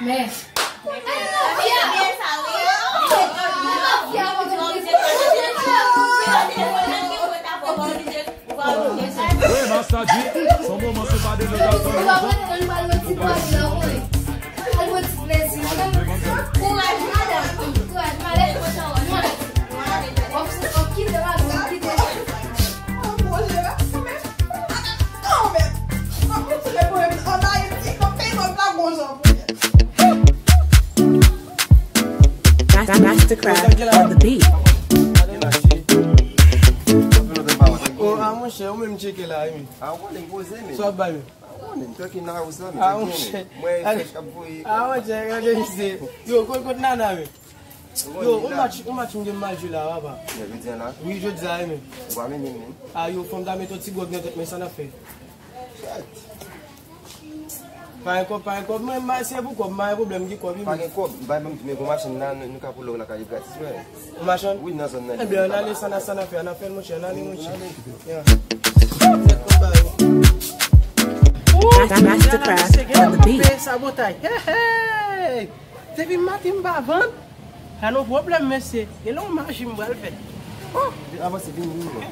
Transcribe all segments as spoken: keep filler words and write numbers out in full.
Men. Wi, Masta G, son moman se pa de nou ta fè lontan. Kouraj, madanm. Kouraj, madanm. W ap kite madanm, w ap kite. Mastercraft on the beat. Oh, ah, monchè, ou menm tcheke la, wi. A w konnen m poze men. Sa w ap bay, men? A w konnen m tranquille nan house la, men. Ah, monchè. Mwen fresh k ap voye. Ah, monchè, gade misye. Yo, kot, kot Nana, men? Yo, yon match, yon match m gen mal jwe la, papa. Jodi a la? Wi, jodi a, wi, men. Ou pa mennen, men. A, yo, fò m ta met yon ti gwòg nan tèt mwen, sa n ap fè? Chat. Pa gen kòb, pa gen kòb, mwen, m pa eseye pou kòb, m pa gen pwoblèm, m gen kòb, wi, men. Pa gen kòb, bay ban m, men gon machann la, nou, nou ka pole w lakay li gratis, frè. Yon machann? Wi, nan zòn nan. Ebyen, ann ale, sa n ap, sa n ap fè, ann ap fè l, monchè, ann ale, monchè. Yeah. Mastercraft on the beat. Sabotay. Hey, hey! Depi maten m pa vann. Pa gen pwoblèm, mesye. Gen yon maji m pral fè. Oh! Avanse, vini, vini, non.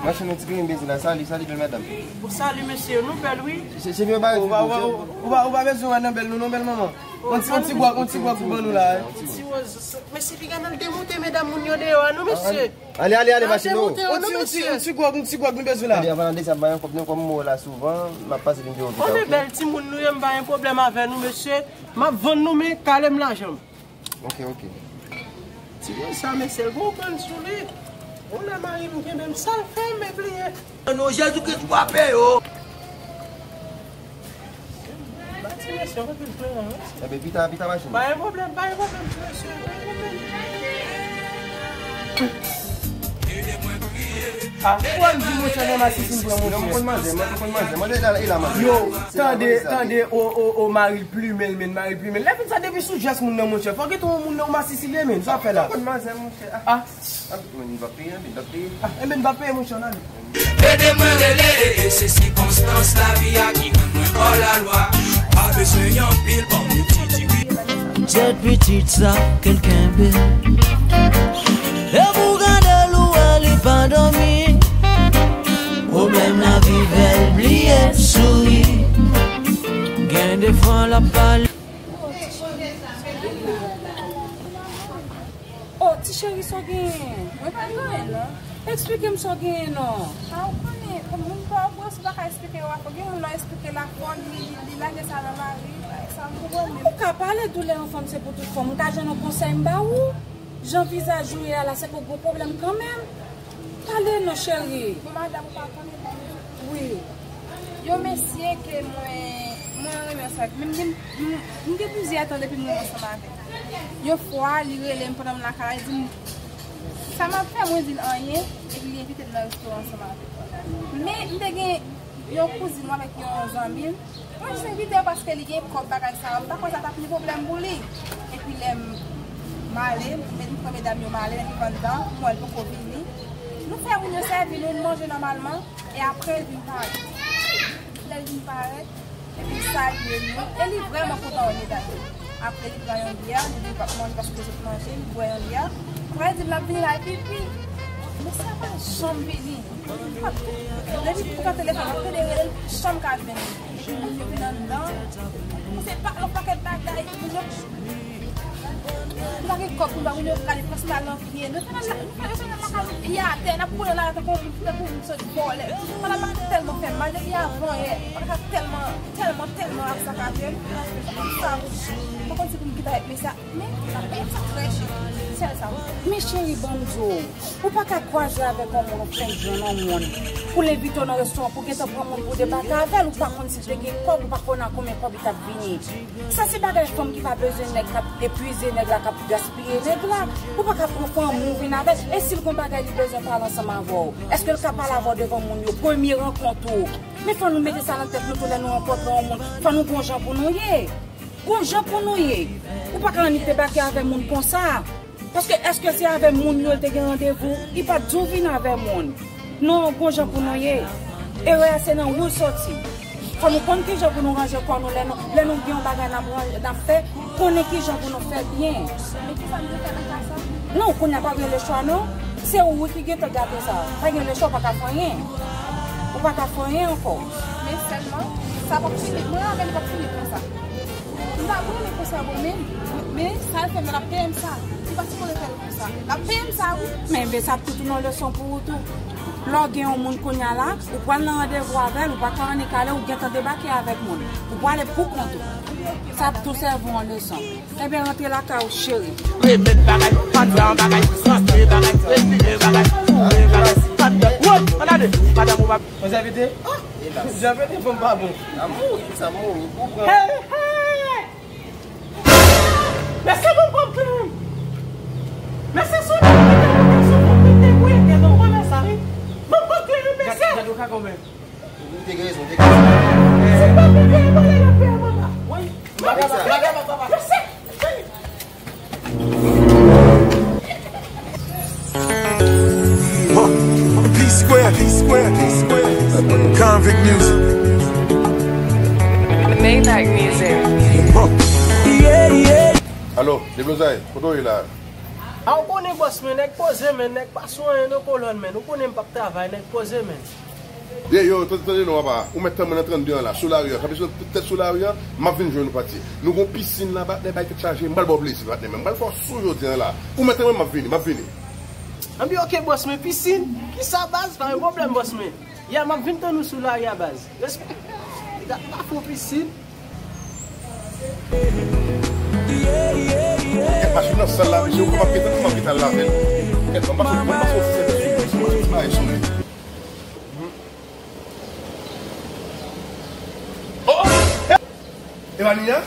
Machann, yon ti grenn bezwen la. Salut, salut, bèl madanm. Bon, salut, mesye. Nou bèl, wi. Se, se, se vye bagay. Ou pa, ou pa, ou pa, ou pa bezwen wè nan bèl nou, non, bèl manman. Yon ti, yon ti gwòg, yon ti gwòg pou ban nou la, eh. Ti woz, mesye, piga nan demoute medam moun yo deyò a, non, mesye. Ale, ale, ale, machin nou. Yon ti, yon ti, yon ti gwòg, yon ti gwòg nou bezwen la. Ale, anvan n ale, sa bay yon kòb, non, kòm m wè w la souvan, m ap pase vin deyò pita, ok? Bèl timoun nou ye, m pa gen pwoblèm avè nou, mesye. M ap vann nou, men kale m lajan m. Ok, ok. Ti moun sa, men sèl gon prann sou li. Ou la mari m kenbe m, sa l fè m bliye. Non, Jezikri twape yo. Ba ti mesye yon pil fre non, mesye. Enben, pita, pita machin. Pa gen pwoblèm, pa gen pwoblèm, ti mesye, pa gen pwoblèm. Ah, ou wè m di monchè nan masisi m pran monchè. Non, m konn manzè, mwen konn manzè. Manzè la, e la manzè. Yo, tande, tande, o, o, o, mari l plimen l, men mari l plimen l. Lè fin sa, depi sou jès moun nan, monchè, fò gen tou moun nan ou masisi l ye, men. Sa w ap fè la? M konn manzè, monchè. Ah. Ah, men m p ap peye, men m p ap peye. Ah, enben, m p ap peye, monchè, ann ale. Ede mwen rele, se sikonstans lavi a ki rann mwen hors la loi. Pa bezwen anpil, ban m yon ti diri. Tèt pitit sa, ke l kenbe. E pou gade l ou wè li pa dòmi. Pwoblèm lavi fè l bliye souri. Gen de fwa l ap pale. Oh, ti cheri, sa w genyen? Mwen pa gen anyen, non. Eksplike m sa w genyen, non. A, ou konnen, moun pa w bwè, si w pa ka eksplike yo, fò gen moun lè w eksplike l a fò, li, li, li lage sa nan mari, bagay sa, m konprann menm. Ou ka pale, doulè yon fanm se pou tout fanm. M ka jwenn yon konsèy m ba ou? Jan vizaj ou ye a la, se pou gwo pwoblèm kanmenm. Pale non, cheri. Bon, madanm, ou pa konnen, bon. Wi. Yon mesye ke mwen, mwen renmen ansanm avèk. Men m, m, m, m gen plizyè tan depi m renmen ansanm avè l. Yon fwa, li rele m pandan m lakay la, li di m sa m ap fè, mwen di l anyen, epi li envite m nan restoran ansanm avè l. Men, m te gen yon kouzin mwen avèk yon zanmi l. Mwen jis envite l paske li gen kòb bagay sa yo. M pa kwè sa t ap yon pwoblèm pou li. Epi lè m, m ale, m pran medam yo, m ale, li p anndan, m wè l poko vini. Nou fè moun yo sèvi nou, n manje nòmalman, e apre l vin parèt. Lè l vin parèt, epi l salye nou, e li vrèman kontan wè medam yo. Apre li pran yon byè, li di l p ap manje paske l sot manje, li bwè yon byè. Apre l di l l ap vini la, epi, epi, mesye a pa janm vini. Depi pou pran telefòn, ap tande rele l, janm ka jwenn li. Epi moun yo vin anndan, se pa yon pakèt bagay, moun yo, nou pa gen kòb, nou pa moun yo prale, fòs mal nan pye. Nou fè nan, nou fè, nou fè nan lakay nou pye atè, n ap konnen la tankou moun, tankou moun sot vòlè. Pandan bagay tèlman fè m mal, depi avan yè, bagay sa tèlman, tèlman, tèlman ap sakaje m. Sa, mwen konn si pou m kite avèk mesye a. Men, sa peye m sa trè chè. Sèl sa. Men cheri, ban m di w, ou pa ka kwaze avèk yon moun, ou fenk jwenn yon moun, pou l envite w nan restoran, pou gentan pran moun pou debake avè l, ou pa konn si l te gen kòb, ou pa konn a konbyen kòb li t ap vini. Sa se bagay fanm ki pa bezwen nèg k ap epuize nèg la, k ap gaspiye nèg la. Ou pa ka pran fanm ou vin avè l. E si l gon bagay li bezwen pale ansanm avè w, èske l ka pale avè w devan moun yo? Premye rankont ou. Men fò nou mete sa nan tèt nou tou lè nou rankontre yon moun. Fò nou gon jan pou nou ye. Gon jan pou nou ye. Ou pa ka annik debake avè moun konsa. Paske èske se avè moun yo l te gen randevou? Li pa t di w vin avè moun. Non, gon jan pou nou ye. Erè a se nan ou l soti. Fò nou konn ki jan pou nou ranje kò nou lè nou, lè nou gen yon bagay n ap ran-, n ap fè, konnen ki jan pou nou fè byen. Men ki sa m te fè nan ka sa? Non, kounye a pa gen lechwa non. Se ou wi ki gentan gate sa. Pa gen lechwa, ou pa ka fè anyen. Ou pa ka fè anyen ankò. Men sèlman, sa p ap fini. Mwen avè li p ap fini konsa. M pa renmen konsa bon, men, men sa l fè m nan l ap peye m sa. Li pa sipoze fè l konsa. L ap peye m sa, wi. Men, men sa ap tou tounen yon leson pou ou tou. Lè w gen yon moun kounye a la, ou pral nan randevou avè l, ou pa ka annik ale, ou gentan debake avèk moun. Ou prale pou kont ou. Sa ap tou sèvi w yon leson. Ebyen, rantre lakay ou, cheri. Remèd bagay, pandan bagay, rantre bagay, retire bagay, foure bagay, pandan. Woy, ann ale, madanm ou pa. Mwen zavete? Zavete fanm pa bon. Sa mouri, sa mouri, ou pran. Hey, hey! Lè se bon pran plim. Mesye, sou nou mete nou te sou nou mete pou ede nou wè sa wi. Bon, bon, kle nou mesye. Gad, gad, ou ka konmen. Ou te gen rezon, ou te gen rezon. Se pa pou peye mwen lè y ap peye mwen la. Wi. Mesye. P Square, P Square, P Square. Convict Music. Maybach Music. Yeah, yeah. Alo, Deblozay, kote w ye la? A, ou konnen bòs, men nèg poze, men nèg pa sou anyen nan kolòn, men ou konnen m p ap travay, nèg poze, men. Ye, yo, tande, tande non, papa. Ou mèt tann mwen nan trannde an la, sou lari an. Kanpe sou tèt sou lari an, m ap vin jwenn ou, patnè. Nou gon pisin la, patnè, bay tèt chaje, m pral ba w plezi, patnè, men m pral fè w sou jodi an la. Ou mèt tann mwen, m ap vini, m ap vini. Anben, oke, bòs, men pisin? Kisa, baz? Pa gen pwoblèm, bòs, men. Ya, m ap vin tann ou sou lari a, baz. Respè. Gad, pa fon pisin. Kèt machin nan sal la, mesye, ou konn m ap gentan, m ap gentan lave l. Kèt, ban m pase, ban m pase yon ti sèvis sou li, ban m pase yon ti bagay sou li. Oh! E pa Nina?